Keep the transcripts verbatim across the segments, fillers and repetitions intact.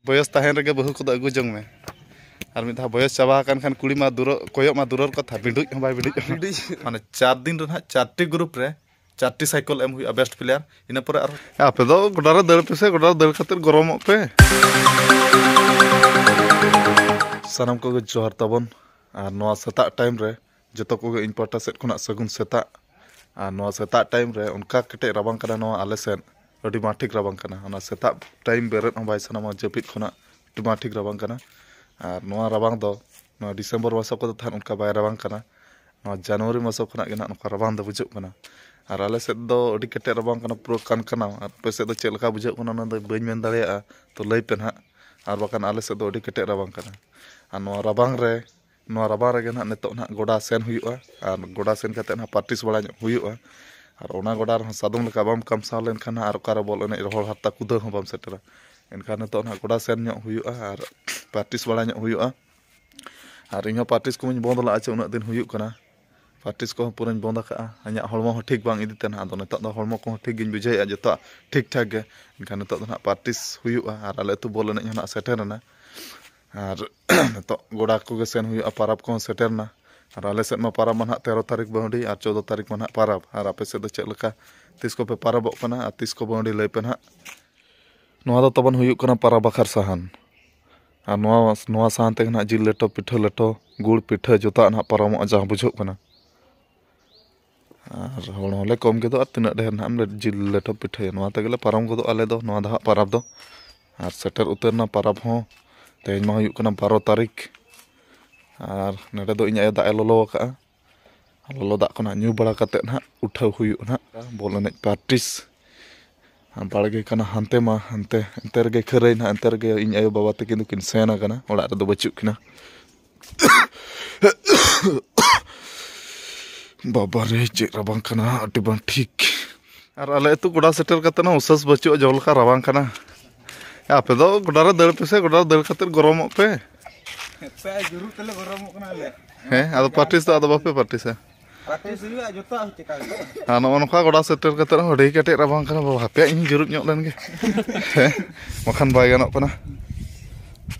ᱵᱚᱭᱚᱥ ᱛᱟᱦᱮᱱ ᱨᱮᱜᱮ ᱵᱟᱹᱦᱩ ᱠᱚᱫᱚ ᱟᱹᱜᱩ ᱡᱚᱝ ᱢᱮ᱾ ᱟᱨ ᱢᱤᱫ ᱫᱷᱟᱣ ᱵᱚᱭᱚᱥ ᱪᱟᱵᱟ ᱟᱠᱟᱱ ᱠᱷᱟᱱ ᱠᱩᱲᱤ ᱢᱟ ᱫᱩᱨᱚ-, ᱠᱚᱭᱚᱜ ᱢᱟ ᱫᱩᱨᱚᱨ ᱠᱚᱛᱷᱟ, ᱵᱤᱸᱰᱩᱡ ᱦᱚᱸ ᱵᱟᱭ ᱵᱤᱸᱰᱩᱡᱚᱜᱼᱟ᱾ ᱵᱤᱸᱰᱩᱡ᱾ ᱢᱟᱱᱮ ᱪᱟᱨ ᱫᱤᱱ ᱨᱮ ᱱᱟᱦᱟᱜ ᱪᱟᱨᱴᱤ ᱜᱨᱩᱯ ᱨᱮ ᱪᱟᱨᱴᱤ ᱥᱟᱭᱠᱚᱞ ᱮᱢ ᱦᱩᱭᱩᱜᱼᱟ ᱵᱮᱥᱴ ᱯᱞᱮᱭᱟᱨ᱾ ᱤᱱᱟᱹ ᱯᱚᱨᱮ ᱟᱨᱦᱚᱸ ᱟᱯᱮ ᱫᱚ ᱜᱚᱰᱟ ᱨᱮ ᱫᱟᱹᱲ ᱯᱮᱥᱮ, ᱜᱚᱰᱟ ᱨᱮ ᱫᱟᱹᱲ ᱠᱟᱛᱮ ᱜᱚᱨᱚᱢᱚᱜ ᱯᱮ᱾ ᱥᱟᱱᱟᱢ ᱠᱚᱜᱮ ᱡᱚᱦᱟᱨ ᱛᱟᱵᱚᱱ᱾ ᱟᱨ ᱱᱚᱣᱟ ᱥᱮᱛᱟᱜ ᱴᱟᱭᱤᱢ ᱨᱮ ᱡᱚᱛᱚ ᱠᱚᱜᱮ ᱤᱧ ᱯᱟᱦᱴᱟ ᱥᱮᱫ ᱠᱷᱚᱱᱟᱜ ᱥᱟᱹᱜᱩᱱ ᱥᱮᱛᱟᱜ᱾ ᱟᱨ ᱱᱚᱣᱟ ᱥᱮᱛᱟᱜ ᱴᱟᱭᱤᱢ ᱨᱮ ᱚᱱᱠᱟ ᱠᱮᱴᱮᱡ ᱨᱟᱵᱟᱝ ᱠᱟᱱᱟ ᱱᱚᱣᱟ ᱟᱞᱮ ᱥᱮᱫ, ᱟᱹᱰᱤ ᱢᱟ ᱴᱷᱤᱠ ᱨᱟᱵᱟᱝ ᱠᱟᱱᱟ᱾ ᱚᱱᱟ ᱥᱮᱛᱟᱜ ᱴᱟᱭᱤᱢ ᱵᱮᱨᱮᱫ ᱦᱚᱸ ᱵᱟᱭ ᱥᱟᱱᱟᱢᱟ ᱡᱟᱹᱯᱤᱫ ᱠᱷᱚᱱᱟᱜ, ᱟᱹᱰᱤ ᱢᱟ ᱴᱷᱤᱠ ᱨᱟᱵᱟᱝ ᱠᱟᱱᱟ᱾ ᱟᱨ ᱱᱚᱣᱟ ᱨᱟᱵᱟᱝ ᱫᱚ ᱱᱚᱣᱟ ᱰᱤᱥᱮᱢᱵᱚᱨ ᱢᱟᱥ ᱠᱚᱫᱚ ᱛᱟᱦᱮᱸᱫ ᱚᱱᱠᱟ ᱵᱟᱭ ᱨᱟᱵᱟᱝ ᱠᱟᱱᱟ᱾ ᱱᱚᱣᱟ ᱡᱟᱱᱩᱣᱟᱨᱤ ᱢᱟᱥ ᱠᱷᱚᱱᱟᱜ ᱜᱮ ᱱᱟᱦᱟᱜ ᱱᱚᱝᱠᱟ ᱨᱟᱵᱟᱝ ᱫᱚ ᱵᱩᱡᱷᱟᱹᱜ ᱠᱟᱱᱟ᱾ ᱟᱨ ᱟᱞᱮ ᱥᱮᱫ ᱫᱚ ᱟᱹᱰᱤ ᱠᱮᱴᱮᱡ ᱨᱟᱵᱟᱝ ᱠᱟᱱᱟ, ᱯᱩᱨᱟᱹ ᱠᱟᱱᱠᱟᱱᱟ᱾ ᱟᱨ ᱟᱯᱮ ᱥᱮᱫ ᱫᱚ ᱪᱮᱫ ᱞᱮᱠᱟ ᱵᱩᱡᱷᱟᱹᱜ ᱠᱟᱱᱟ ᱚᱱᱟ ᱫᱚ ᱵᱟᱹᱧ ᱢᱮᱱ ᱫᱟᱲᱮᱭᱟᱜᱼᱟ, ᱛᱚ ᱞᱟᱹᱭ ᱯᱮ ᱱᱟᱦᱟᱜ᱾ ᱟᱨ ᱵᱟᱠᱷᱟᱱ ᱟᱞᱮ ᱥᱮᱫ ᱫᱚ ᱟᱹᱰᱤ ᱠᱮᱴᱮᱡ ᱨᱟᱵᱟᱝ ᱠᱟᱱᱟ᱾ ᱟᱨ ᱱᱚᱣᱟ ᱨᱟᱵᱟᱝ ᱨᱮ, ᱱᱚᱣᱟ ᱨᱟᱵᱟᱝ ᱨᱮᱜᱮ ᱱᱟᱦᱟᱜ ᱱᱤᱛᱚᱜ ᱱᱟᱦᱟᱜ ᱜᱚᱰᱟ ᱥᱮᱱ ᱦᱩᱭᱩᱜᱼᱟ᱾ ᱟᱨ ᱜᱚᱰᱟ ᱥᱮᱱ ᱠᱟᱛᱮᱫ ᱱᱟᱦᱟᱜ ᱯᱨᱮᱠᱴᱤᱥ ᱵᱟᱲᱟ ᱧᱚᱜ ᱦᱩᱭᱩᱜᱼᱟ᱾ ᱟᱨ ᱚᱱᱟ ᱜᱚᱰᱟ ᱨᱮᱦᱚᱸ ᱥᱟᱫᱚᱢ ᱞᱮᱠᱟ ᱵᱟᱢ ᱠᱟᱢᱥᱟᱣ ᱞᱮᱱᱠᱷᱟᱱ ᱱᱟᱦᱟᱜ ᱟᱨ ᱚᱠᱟᱨᱮ ᱵᱚᱞ ᱮᱱᱮᱡ ᱨᱚᱦᱚᱲ ᱦᱟᱨᱛᱟ ᱠᱩᱫᱟᱹᱣ ᱦᱚᱸ ᱵᱟᱢ ᱥᱮᱴᱮᱨᱟ᱾ ᱮᱱᱠᱷᱟᱱ ᱱᱤᱛᱚᱜ ᱱᱟᱦᱟᱜ ᱜᱚᱰᱟ ᱥᱮᱱ ᱧᱚᱜ ᱦᱩᱭᱩᱜᱼᱟ ᱟᱨ ᱯᱨᱮᱠᱴᱤᱥ ᱵᱟᱲᱟ ᱧᱚᱜ ᱦᱩᱭᱩᱜᱼᱟ᱾ ᱟᱨ ᱤᱧᱦᱚᱸ ᱯᱨᱮᱠᱴᱤᱥ ᱠᱚᱢᱟᱧ ᱵᱚᱱᱫ ᱞᱟᱜᱼᱟ, ᱪᱮ ᱩᱱᱟᱹᱜ ᱫᱤᱱ ᱦᱩᱭᱩᱜ ᱠᱟᱱᱟ, ᱯᱨᱮᱠᱴᱤᱥ ᱠᱚᱦᱚᱸ ᱯᱩᱨᱟᱹᱧ ᱵᱚᱱᱫ ᱟᱠᱟᱜᱼᱟ᱾ ᱤᱧᱟᱹᱜ ᱦᱚᱲᱢᱚ ᱦᱚᱸ ᱴᱷᱤᱠ ᱵᱟᱝ ᱤᱫᱤ ᱛᱮ ᱱᱟᱦᱟᱜ, ᱟᱫᱚ ᱱᱤᱛᱚᱜ ᱫᱚ ᱦᱚᱲᱢᱚ ᱠᱚᱦᱚᱸ ᱴᱷᱤᱠ ᱜᱤᱧ ᱵᱩᱡᱷᱟᱹᱣᱮᱫᱼᱟ, ᱡᱚᱛᱚᱣᱟᱜ ᱴᱷᱤᱠ ᱴᱷᱟᱠ ᱜᱮ᱾ ᱮᱱᱠᱷᱟᱱ ᱱᱤᱛᱚᱜ ᱫᱚ ᱱᱟᱦᱟᱜ ᱯᱨᱮᱠᱴᱤᱥ ᱦᱩᱭᱩᱜᱼᱟ ᱟᱨ ᱟᱞᱮ ᱟᱹᱛᱩ ᱵᱚᱞ ᱮᱱᱮᱡ ᱦᱚᱸ ᱱᱟᱦᱟᱜ ᱥᱮᱴᱮᱨᱮᱱᱟ᱾ ᱟᱨ ᱱᱤᱛᱚᱜ ᱜᱚᱰᱟ ᱠᱚᱜᱮ ᱥᱮᱱ ᱦᱩᱭᱩᱜᱼᱟ, ᱯᱟᱨᱟᱵᱽ ᱠᱚᱦᱚᱸ ᱥᱮᱴᱮᱨᱮᱱᱟ᱾ ᱟᱨ ᱟᱞᱮ ᱥᱮᱫ ᱢᱟ ᱯᱟᱨᱟᱵᱽ ᱢᱟ ᱱᱟᱦᱟᱜ ᱛᱮᱨᱚ ᱛᱟᱹᱨᱤᱠᱷ ᱵᱟᱹᱦᱩᱰᱤ ᱟᱨ ᱪᱳᱫᱽᱫᱚ ᱛᱟᱹᱨᱤᱠᱷ ᱢᱟ ᱱᱟᱦᱟᱜ ᱯᱟᱨᱟᱵᱽ᱾ ᱟᱨ ᱟᱯᱮ ᱥᱮᱫ ᱫᱚ ᱪᱮᱫ ᱞᱮᱠᱟ, ᱛᱤᱥ ᱠᱚᱯᱮ ᱯᱟᱨᱟᱵᱚᱜ ᱠᱟᱱᱟ ᱟᱨ ᱛᱤᱥ ᱠᱚ ᱵᱟᱹᱦᱩᱰᱤ, ᱞᱟᱹᱭ ᱯᱮ ᱱᱟᱦᱟᱜ᱾ ᱱᱚᱣᱟ ᱫᱚ ᱛᱟᱵᱚᱱ ᱦᱩᱭᱩᱜ ᱠᱟᱱᱟ ᱯᱟᱨᱟᱵᱽ ᱵᱟᱠᱷᱟᱨ ᱥᱟᱦᱟᱱ᱾ ᱟᱨ ᱱᱚᱣᱟ, ᱱᱚᱣᱟ ᱥᱟᱦᱟᱱ ᱛᱮᱜᱮ ᱱᱟᱦᱟᱜ ᱡᱤᱞ ᱞᱮᱴᱚ, ᱯᱤᱴᱷᱟᱹ ᱞᱮᱴᱚ, ᱜᱩᱲ ᱯᱤᱴᱷᱟᱹ ᱡᱚᱛᱚᱣᱟᱜ ᱱᱟᱦᱟᱜ ᱯᱟᱨᱚᱢᱚᱜᱼᱟ ᱡᱟᱦᱟᱸ ᱵᱩᱡᱷᱟᱹᱜ ᱠᱟᱱᱟ᱾ ᱟᱨ ᱦᱚᱲ ᱦᱚᱸᱞᱮ ᱠᱚᱢ ᱜᱮᱫᱚᱜᱼᱟ, ᱛᱤᱱᱟᱹᱜ ᱰᱷᱮᱨ ᱱᱟᱦᱟᱜ ᱮᱢ ᱞᱮ-, ᱡᱤᱞ ᱞᱮᱴᱚ ᱯᱤᱴᱷᱟᱹᱭᱟ, ᱱᱚᱣᱟ ᱛᱮᱜᱮᱞᱮ ᱯᱟᱨᱚᱢ ᱜᱚᱫᱚᱜᱼᱟ ᱟᱞᱮ ᱫᱚ ᱱᱚᱣᱟ ᱫᱚ ᱦᱟᱸᱜ ᱯᱟᱨᱟᱵᱽ ᱫᱚ᱾ ᱟᱨ ᱥᱮᱴᱮᱨ ᱩᱛᱟᱹᱨ ᱮᱱᱟ ᱯᱟᱨᱟᱵᱽ ᱦᱚᱸ᱾ ᱛᱮᱦᱮᱧ ᱢᱟ ᱦᱩᱭᱩᱜ ᱠᱟᱱᱟ ᱵᱟᱨᱚ ᱛᱟᱹᱨᱤᱠᱷ᱾ ᱟᱨ ᱱᱚᱰᱮ ᱫᱚ ᱤᱧ ᱟᱭᱳ ᱫᱟᱜ ᱮ ᱞᱚᱞᱚ ᱟᱠᱟᱜᱼᱟ᱾ ᱞᱚᱞᱚ ᱫᱟᱜ ᱠᱷᱚᱱᱟᱜ ᱧᱩ ᱵᱟᱲᱟ ᱠᱟᱛᱮᱫ ᱱᱟᱦᱟᱜ ᱩᱴᱷᱟᱹᱣ ᱦᱩᱭᱩᱜᱼᱟ ᱱᱟᱦᱟᱜ ᱵᱚᱞ ᱮᱱᱮᱡ ᱯᱨᱮᱠᱴᱤᱥ᱾ ᱟᱨ ᱵᱟᱲᱜᱮ ᱠᱟᱱᱟ ᱦᱟᱱᱛᱮ ᱢᱟ, ᱦᱟᱱᱛᱮ ᱮᱱᱛᱮ ᱨᱮᱜᱮ ᱠᱷᱟᱹᱨᱟᱹᱭ ᱱᱟᱦᱟᱜ, ᱮᱱᱛᱮ ᱨᱮᱜᱮ ᱤᱧ ᱟᱭᱳ ᱵᱟᱵᱟ ᱛᱟᱹᱠᱤᱱ ᱫᱚᱠᱤᱱ ᱥᱮᱱ ᱟᱠᱟᱱᱟ, ᱚᱲᱟᱜ ᱨᱮᱫᱚ ᱵᱟᱹᱪᱩᱜ ᱠᱤᱱᱟ᱾ ᱵᱟᱵᱟ ᱨᱮ, ᱪᱮᱫ ᱨᱟᱵᱟᱝ ᱠᱟᱱᱟ, ᱟᱹᱰᱤ ᱵᱟᱝ ᱴᱷᱤᱠ᱾ ᱟᱨ ᱟᱞᱮ ᱟᱹᱛᱩ ᱜᱚᱰᱟ ᱥᱮᱴᱮᱨ ᱠᱟᱛᱮ ᱦᱚᱸ ᱩᱥᱟᱹᱥ ᱵᱟᱹᱪᱩᱜᱼᱟ, ᱡᱚᱞ ᱞᱮᱠᱟ ᱨᱟᱵᱟᱝ ᱠᱟᱱᱟ᱾ ᱟᱯᱮ ᱫᱚ ᱜᱚᱰᱟ ᱨᱮ ᱫᱟᱹᱲ ᱯᱮᱥᱮ, ᱜᱚᱰᱟ ᱨᱮ ᱫᱟᱹᱲ ᱠᱟᱛᱮ ᱜᱚᱨᱚᱢᱚᱜ ᱯᱮ᱾ ᱯᱮ ᱡᱩᱨᱩᱜ ᱛᱮᱞᱮ ᱜᱚᱨᱚᱢᱚᱜ ᱠᱟᱱᱟ ᱟᱞᱮ᱾ ᱦᱮᱸ, ᱟᱫᱚ ᱯᱨᱮᱠᱴᱤᱥ ᱫᱚ ᱟᱫᱚ ᱵᱟᱯᱮ ᱯᱨᱮᱠᱴᱤᱥᱟ? ᱯᱨᱮᱠᱴᱤᱥ ᱦᱩᱭᱩᱜᱼᱟ, ᱡᱚᱛᱚᱣᱟᱜ ᱪᱮᱠᱟ ᱦᱩᱭᱩᱜᱼᱟ᱾ ᱟᱨ ᱱᱚᱜᱼᱚ ᱱᱚᱝᱠᱟ ᱜᱚᱰᱟ ᱥᱮᱴᱮᱨ ᱠᱟᱛᱮ ᱦᱚᱸ ᱟᱹᱰᱤ ᱠᱮᱴᱮᱡ ᱨᱟᱵᱟᱝ ᱠᱟᱱᱟ ᱵᱟᱵᱟ, ᱦᱟᱯᱮᱭᱟᱜ ᱤᱧ ᱡᱩᱨᱩᱜ ᱧᱚᱜ ᱞᱮᱱ ᱜᱮ᱾ ᱦᱮᱸ, ᱵᱟᱠᱷᱟᱱ ᱵᱟᱭ ᱜᱟᱱᱚᱜ ᱠᱟᱱᱟ᱾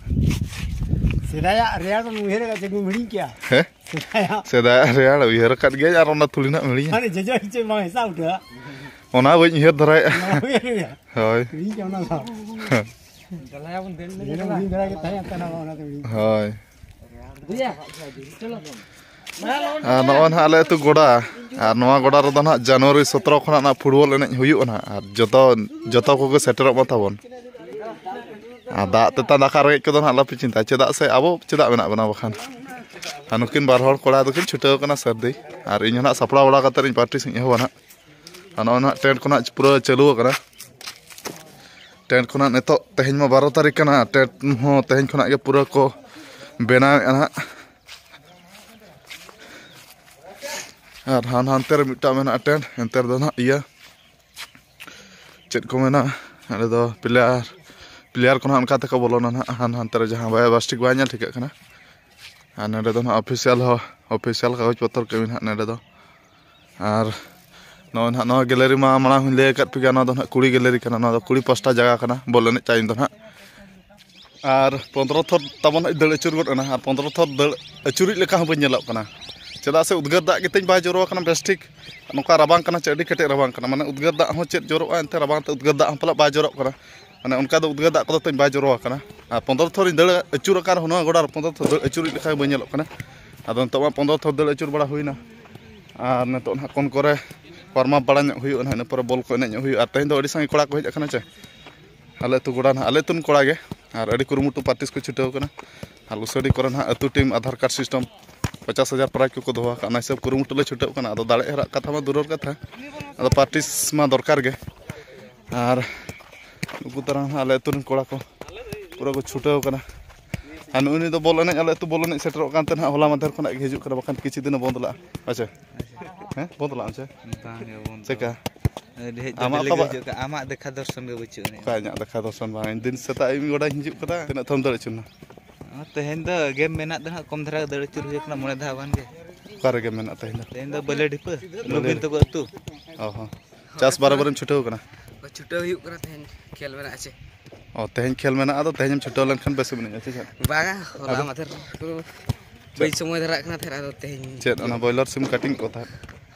ᱥᱮᱫᱟᱭᱟᱜ ᱨᱮᱭᱟᱲ ᱵᱚᱱ ᱩᱭᱦᱟᱹᱨ ᱟᱠᱟᱫ ᱪᱮᱫ ᱵᱚᱱ ᱦᱤᱲᱤᱧ ᱠᱮᱜᱼᱟ? ᱦᱮᱸ? ᱥᱮᱫᱟᱭᱟᱜ᱾ ᱥᱮᱫᱟᱭᱟᱜ ᱨᱮᱭᱟᱲ ᱩᱭᱦᱟᱹᱨ ᱟᱠᱟᱫ ᱜᱮᱭᱟ, ᱟᱨ ᱚᱱᱟ ᱛᱷᱩᱲᱤ ᱱᱟᱜ ᱮᱢ ᱦᱤᱲᱤᱧᱟ᱾ ᱢᱟᱱᱮ ᱡᱚᱡᱚ ᱪᱮᱫ ᱵᱟᱝ ᱦᱮᱥᱟ ᱩᱴᱷᱟᱹᱜᱼᱟ᱾ ᱚᱱᱟ ᱵᱟᱹᱧ ᱩᱭᱦᱟᱹᱨ ᱫᱷᱟᱨᱟᱭᱮᱫᱼᱟ᱾ ᱚᱱᱟ ᱩᱭᱦᱟᱹᱨ ᱜᱮᱭᱟ᱾ ᱦᱳᱭ᱾ ᱦᱤᱲᱤᱧ ᱠᱮᱜᱼᱟ ᱚᱱᱟ ᱫᱚ᱾ ᱦᱮᱸ᱾ ᱡᱮ ᱦᱤᱲᱤᱧ ᱫᱷᱟᱨᱟ ᱜᱮ ᱛᱟᱦᱮᱸ ᱠᱟᱱᱟ, ᱚᱱᱟ ᱫᱚ ᱦᱤᱲᱤᱧ᱾ ᱦᱳᱭ᱾ ᱟᱨ ᱱᱚᱜᱼᱚᱭ ᱱᱟᱦᱟᱜ ᱟᱞᱮ ᱟᱹᱛᱩ ᱜᱚᱰᱟ, ᱟᱨ ᱱᱚᱣᱟ ᱜᱚᱰᱟ ᱨᱮᱫᱚ ᱱᱟᱦᱟᱜ ᱡᱟᱱᱩᱣᱟᱨᱤ ᱥᱚᱛᱨᱚ ᱠᱷᱚᱱᱟᱜ ᱱᱟᱦᱟᱜ ᱯᱷᱩᱴᱵᱚᱞ ᱮᱱᱮᱡ ᱦᱩᱭᱩᱜᱼᱟ ᱱᱟᱦᱟᱜ, ᱟᱨ ᱡᱚᱛᱚ, ᱡᱚᱛᱚ ᱠᱚᱜᱮ ᱥᱮᱴᱮᱨᱚᱜ ᱢᱟ ᱛᱟᱵᱚᱱ᱾ ᱟᱨ ᱫᱟᱜ ᱛᱮᱛᱟᱝ ᱫᱟᱠᱟ ᱨᱮᱸᱜᱮᱡ ᱠᱚᱫᱚ ᱱᱟᱦᱟᱜ ᱟᱞᱚᱯᱮ ᱪᱤᱱᱛᱟᱹᱭᱟ, ᱪᱮᱫᱟᱜ ᱥᱮ ᱟᱵᱚ ᱪᱮᱫᱟᱜ ᱢᱮᱱᱟᱜ ᱵᱚᱱᱟ ᱵᱟᱠᱷᱟᱱ᱾ ᱟᱨ ᱱᱩᱠᱤᱱ ᱵᱟᱨ ᱦᱚᱲ ᱠᱚᱲᱟ ᱫᱚᱠᱤᱱ ᱪᱷᱩᱴᱟᱹᱣ ᱠᱟᱱᱟ ᱥᱟᱹᱨᱫᱤ, ᱟᱨ ᱤᱧ ᱦᱚᱸ ᱱᱟᱦᱟᱜ ᱥᱟᱯᱲᱟᱣ ᱵᱟᱲᱟ ᱠᱟᱛᱮ ᱤᱧ ᱯᱨᱮᱠᱴᱤᱥ ᱤᱧ ᱮᱦᱚᱵᱟ ᱱᱟᱦᱟᱜ᱾ ᱟᱨ ᱱᱚᱜᱼᱚᱭ ᱱᱟᱦᱟᱜ ᱴᱮᱱᱴ ᱠᱚ ᱱᱟᱦᱟᱜ ᱯᱩᱨᱟᱹ ᱪᱟᱹᱞᱩ ᱟᱠᱟᱱᱟ᱾ ᱴᱮᱱᱴ ᱠᱷᱚᱱᱟᱜ ᱱᱤᱛᱚᱜ, ᱛᱮᱦᱮᱧ ᱢᱟ ᱵᱟᱨᱚ ᱛᱟᱹᱨᱤᱠᱷ ᱠᱟᱱᱟ, ᱴᱮᱱᱴ ᱦᱚᱸ ᱛᱮᱦᱮᱧ ᱠᱷᱚᱱᱟᱜ ᱜᱮ ᱯᱩᱨᱟᱹ ᱠᱚ ᱵᱮᱱᱟᱣᱮᱫᱼᱟ ᱱᱟᱦᱟᱜ᱾ ᱟᱨ ᱦᱟᱱ ᱦᱟᱱᱛᱮ ᱨᱮ ᱢᱤᱫᱴᱟᱝ ᱢᱮᱱᱟᱜᱼᱟ ᱴᱮᱱᱴ, ᱮᱱᱛᱮ ᱨᱮᱫᱚ ᱱᱟᱦᱟᱜ ᱤᱭᱟᱹ, ᱪᱮᱫ ᱠᱚ ᱢᱮᱱᱟ, ᱚᱸᱰᱮ ᱫᱚ ᱯᱞᱮᱭᱟᱨ, ᱯᱞᱮᱭᱟᱨ ᱠᱚ ᱱᱟᱦᱟᱜ ᱚᱱᱠᱟ ᱛᱮᱠᱚ ᱵᱚᱞᱚᱱᱟ ᱱᱟᱦᱟᱜ, ᱦᱟᱱ ᱦᱟᱱᱛᱮ ᱨᱮ ᱡᱟᱦᱟᱸ ᱵᱟᱭ ᱵᱟᱥᱴᱤᱠ ᱵᱟᱭ ᱧᱮᱞ ᱴᱷᱤᱠᱟᱹᱜ ᱠᱟᱱᱟ᱾ ᱟᱨ ᱱᱚᱸᱰᱮ ᱫᱚ ᱱᱟᱦᱟᱜ ᱚᱯᱷᱤᱥᱤᱭᱟᱞ ᱦᱚᱸ, ᱚᱯᱷᱤᱥᱤᱭᱟᱞ ᱠᱟᱜᱚᱡᱽ ᱯᱚᱛᱨᱚ ᱠᱟᱹᱢᱤ ᱱᱟᱦᱟᱜ ᱱᱚᱸᱰᱮ ᱫᱚ᱾ ᱟᱨ ᱱᱚᱜᱼᱚᱭ ᱱᱟᱦᱟᱜ ᱱᱚᱣᱟ ᱜᱮᱞᱟᱨᱤ ᱢᱟ ᱢᱟᱲᱟᱝ ᱦᱚᱸᱧ ᱞᱟᱹᱭ ᱟᱠᱟᱫ ᱯᱮᱜᱮᱭᱟ, ᱱᱚᱣᱟ ᱫᱚ ᱱᱟᱦᱟᱜ ᱠᱩᱲᱤ ᱜᱮᱞᱟᱨᱤ ᱠᱟᱱᱟ, ᱱᱚᱣᱟ ᱫᱚ ᱠᱩᱲᱤ ᱯᱟᱥᱴᱟ ᱡᱟᱭᱜᱟ ᱠᱟᱱᱟ ᱵᱚᱞ ᱮᱱᱮᱡ ᱴᱟᱭᱤᱢ ᱫᱚ ᱱᱟᱦᱟᱜ᱾ ᱟᱨ ᱯᱚᱱᱫᱽᱨᱚ ᱛᱷᱚᱨ ᱛᱟᱵᱚᱱ ᱦᱟᱸᱜ ᱫᱟᱹᱲ ᱟᱹᱪᱩᱨ ᱜᱚᱫ ᱮᱱᱟ, ᱟᱨ ᱯᱚᱱᱫᱽᱨᱚ ᱛᱷᱚᱨ ᱫᱟᱹᱲ ᱟᱹᱪᱩᱨᱤᱡ ᱞᱮᱠᱟ ᱦᱚᱸ ᱵᱟᱹᱧ ᱧᱮᱞᱚᱜ ᱠᱟᱱᱟ᱾ ᱪᱮᱫᱟᱜ ᱥᱮ ᱩᱫᱽᱜᱟᱹᱨ ᱫᱟᱜ ᱜᱮᱛᱤᱧ ᱵᱟᱭ ᱡᱚᱨᱚ ᱟᱠᱟᱱᱟ ᱵᱮᱥ ᱴᱷᱤᱠ᱾ ᱱᱚᱝᱠᱟ ᱨᱟᱵᱟᱝ ᱠᱟᱱᱟ ᱪᱮ, ᱟᱹᱰᱤ ᱠᱮᱴᱮᱡ ᱨᱟᱵᱟᱝ ᱠᱟᱱᱟ, ᱢᱟᱱᱮ ᱩᱫᱽᱜᱟᱹᱨ ᱫᱟᱜ ᱦᱚᱸ ᱪᱮᱫ ᱡᱚᱨᱚᱜᱼᱟ, ᱮᱱᱛᱮ ᱨᱟᱵᱟᱝ ᱛᱮ ᱩᱫᱽᱜᱟᱹᱨ ᱫᱟᱜ ᱦᱚᱸ ᱯᱟᱞᱮ ᱵᱟᱭ ᱡᱚᱨᱚᱜ ᱠᱟᱱᱟ᱾ ᱢᱟᱱᱮ ᱚᱱᱠᱟ ᱫᱚ ᱩᱫᱽᱜᱟᱹᱨ ᱫᱟᱜ ᱠᱚᱫᱚ ᱛᱤᱧ ᱵᱟᱭ ᱡᱚᱨᱚ ᱟᱠᱟᱱᱟ᱾ ᱟᱨ ᱯᱚᱱᱫᱽᱨᱚ ᱛᱷᱚᱨ ᱤᱧ ᱫᱟᱹᱲ ᱟᱹᱪᱩᱨ ᱟᱠᱟᱱ ᱨᱮᱦᱚᱸ ᱱᱚᱣᱟ ᱜᱚᱰᱟ ᱨᱮ ᱯᱚᱱᱫᱽᱨᱚ ᱛᱷᱚᱨ ᱫᱟᱹᱲ ᱟᱹᱪᱩᱨᱤᱡ ᱞᱮᱠᱟ ᱵᱟᱹᱧ ᱧᱮᱞᱚᱜ ᱠᱟᱱᱟ᱾ ᱟᱫᱚ ᱱᱤᱛᱚᱜ ᱢᱟ ᱯᱚᱱᱫᱽᱨᱚ ᱛᱷᱚᱨ ᱫᱟᱹᱲ ᱟᱹᱪᱩᱨ ᱵᱟᱲᱟ ᱦᱩᱭᱱᱟ᱾ ᱟᱨ ᱱᱤᱛᱚᱜ ᱱᱟᱦᱟᱜ ᱠᱚᱱ ᱠᱚᱨᱮ ᱣᱟᱨᱢ ᱟᱯ ᱵᱟᱲᱟ ᱧᱚᱜ ᱦᱩᱭᱩᱜᱼᱟ ᱱᱟᱦᱟᱜ, ᱤᱱᱟᱹ ᱯᱚᱨᱮ ᱵᱚᱞ ᱠᱚ ᱮᱱᱮᱡ ᱧᱚᱜ ᱦᱩᱭᱩᱜᱼᱟ᱾ ᱟᱨ ᱛᱮᱦᱮᱧ ᱫᱚ ᱟᱹᱰᱤ ᱥᱟᱸᱜᱮ ᱠᱚᱲᱟ ᱠᱚ ᱦᱮᱡ ᱟᱠᱟᱱᱟ ᱪᱮ, ᱟᱞᱮ ᱟᱹᱛᱩ ᱜᱚᱰᱟ ᱱᱟᱦᱟᱜ, ᱟᱞᱮ ᱟᱹᱛᱩ ᱨᱮᱱ ᱠᱚᱲᱟ ᱜᱮ᱾ ᱟᱨ ᱟᱹᱰᱤ ᱠᱩᱨᱩᱢᱩᱴᱩ ᱯᱨᱮᱠᱴᱤᱥ ᱠᱚ ᱪᱷᱩᱴᱟᱹᱣ ᱠᱟᱱᱟ᱾ ᱟᱨ ᱞᱩᱥᱟᱹᱰᱤ ᱠᱚᱨᱮ ᱱᱟᱦᱟᱜ ᱟᱹᱛᱩ ᱴᱤᱢ ᱟᱫᱷᱟᱨ ᱠᱟᱨᱰ ᱥᱤᱥᱴᱮᱢ ᱯᱚᱪᱟᱥ ᱦᱟᱡᱟᱨ ᱯᱨᱟᱭᱤᱡᱽ ᱠᱚᱠᱚ ᱫᱚᱦᱚ ᱟᱠᱟᱫᱼᱟ, ᱚᱱᱟ ᱦᱤᱥᱟᱹᱵ ᱠᱩᱨᱩᱢᱩᱴᱩ ᱞᱮ ᱪᱷᱩᱴᱟᱹᱣ ᱠᱟᱱᱟ᱾ ᱟᱫᱚ ᱫᱟᱲᱮ ᱦᱚᱨᱟᱜ ᱠᱟᱛᱷᱟ ᱢᱟ ᱫᱩᱨᱚᱨ ᱠᱟᱛᱷᱟ, ᱟᱫᱚ ᱯᱨᱮᱠᱴᱤᱥ ᱢᱟ ᱫᱚᱨᱠᱟᱨ ᱜᱮ᱾ ᱟᱨ ᱱᱩᱠᱩ ᱛᱟᱨᱟ ᱱᱟᱦᱟᱜ ᱟᱞᱮ ᱟᱹᱛᱩ ᱨᱮᱱ ᱠᱚᱲᱟ ᱠᱚ ᱯᱩᱨᱟᱹ ᱠᱚ ᱪᱷᱩᱴᱟᱹᱣ ᱠᱟᱱᱟ᱾ ᱟᱨ ᱱᱩᱜᱼᱩ ᱱᱩᱭ ᱫᱚ ᱵᱚᱞ ᱮᱱᱮᱡ, ᱟᱞᱮ ᱟᱹᱛᱩ ᱵᱚᱞ ᱮᱱᱮᱡ ᱥᱮᱴᱮᱨᱚᱜ ᱠᱟᱱ ᱛᱮ ᱱᱟᱦᱟᱜ ᱦᱚᱞᱟ ᱢᱟᱫᱷᱮᱨ ᱠᱷᱚᱱᱟᱜ ᱜᱮ ᱦᱤᱡᱩᱜ ᱠᱟᱱᱟ, ᱵᱟᱠᱷᱟᱱ ᱠᱤᱪᱷᱩ ᱫᱤᱱᱮ ᱵᱚᱱᱫ ᱞᱟᱜᱼᱟ᱾ ᱟᱪᱪᱷᱟ, ᱦᱮᱸ, ᱵᱚᱱᱫ ᱞᱟᱜᱼᱟᱢ ᱪᱮ? ᱵᱟᱝ ᱜᱮ, ᱵᱚᱱᱫ ᱪᱮᱠᱟ? ᱫᱚ᱾ ᱦᱮᱡ ᱫᱚ ᱟᱢᱟᱜ ᱫᱮᱞᱤ ᱚᱠᱟ ᱜᱮ ᱵᱟ- ᱦᱤᱡᱩᱜ ᱠᱟᱱᱟ, ᱟᱢᱟᱜ ᱫᱮᱠᱷᱟ ᱫᱚᱨᱥᱚᱱ ᱜᱮ ᱵᱟᱹᱪᱩᱜ ᱟᱹᱱᱤᱡ᱾ ᱚᱠᱟ ᱤᱧᱟᱹᱜ ᱫᱮᱠᱷᱟ ᱫᱚᱨᱥᱚᱱ ᱵᱟᱝ? ᱤᱧ ᱫᱤᱱ ᱥᱮᱛᱟᱜ ᱟᱹᱭᱩᱵ ᱜᱚᱰᱟᱧ ᱦᱤᱡᱩᱜ ᱠᱟᱱᱟ᱾ ᱛᱤᱱᱟᱹᱜ ᱛᱷᱚᱢ ᱫᱟᱹᱲ ᱟᱹᱪᱩᱨ ᱱᱟ? ᱚ, ᱛᱮᱦᱮᱧ ᱫᱚ ᱜᱮᱢ ᱢᱮᱱᱟᱜ ᱫᱚ ᱱᱟᱦᱟᱜ, ᱠᱚᱢ ᱫᱷᱟᱨᱟ ᱫᱟᱹᱲ ᱟᱹᱪᱩᱨ ᱦᱩᱭ ᱠᱟᱱᱟ, ᱢᱚᱬᱮ ᱫᱷᱟᱣ ᱜᱟᱱ ᱜᱮ᱾ ᱚᱠᱟᱨᱮ ᱜᱮᱢ ᱢᱮᱱᱟᱜ ᱛᱮᱦᱮᱧ ᱫᱚ? ᱛᱮᱦᱮᱧ ᱫᱚ ᱵᱟᱹᱞᱟᱹᱰᱤᱯᱟᱹ, ᱵᱟᱹᱞᱟᱹᱰᱤ᱾ ᱱᱚᱵᱤᱱ ᱛᱟᱠᱚ ᱟᱹᱛᱩ᱾ ᱚ ᱦᱚᱸ᱾ ᱪᱟᱥ ᱵᱟᱨᱟᱵᱟᱨᱤᱢ ᱪᱷᱩᱴᱟᱹᱣ ᱠᱟᱱᱟ? ᱪᱷᱩᱴᱟᱹᱣ ᱦᱩᱭᱩᱜ ᱠᱟᱱᱟ, ᱛᱮᱦᱮᱧ ᱠᱷᱮᱞ ᱢᱮᱱᱟᱜᱼᱟ ᱪᱮ? ᱚ, ᱛᱮᱦᱮᱧ ᱠᱷᱮᱞ ᱢᱮᱱᱟᱜᱼᱟ, ᱟᱫᱚ ᱛᱮᱦᱮᱧ ᱮᱢ ᱪᱷᱩᱴᱟᱹᱣ ᱞᱮᱱᱠᱷᱟᱱ ᱵᱮᱥ ᱮᱢ ᱮᱱᱮᱡᱼᱟ, ᱥᱮ ᱪᱮᱫ? ᱵᱟᱝᱟ, ᱦᱚᱞᱟ ᱟᱫᱚ? ᱢᱟᱫᱷᱮᱨ ᱠᱚ ᱵᱟᱹᱧ ᱥᱚᱢᱚᱭ ᱫᱷᱟᱨᱟᱜ ᱠᱟᱱᱟ ᱛᱟᱦᱮᱸᱫ, ᱟᱫᱚ ᱛᱮᱦᱮᱧ ᱪᱮᱫ, ᱚᱱᱟ ᱵᱚᱭᱞᱟᱨ ᱥᱤᱢ ᱠᱟᱹᱴᱤᱝ ᱠᱚ ᱛᱟᱦᱮᱸᱫ?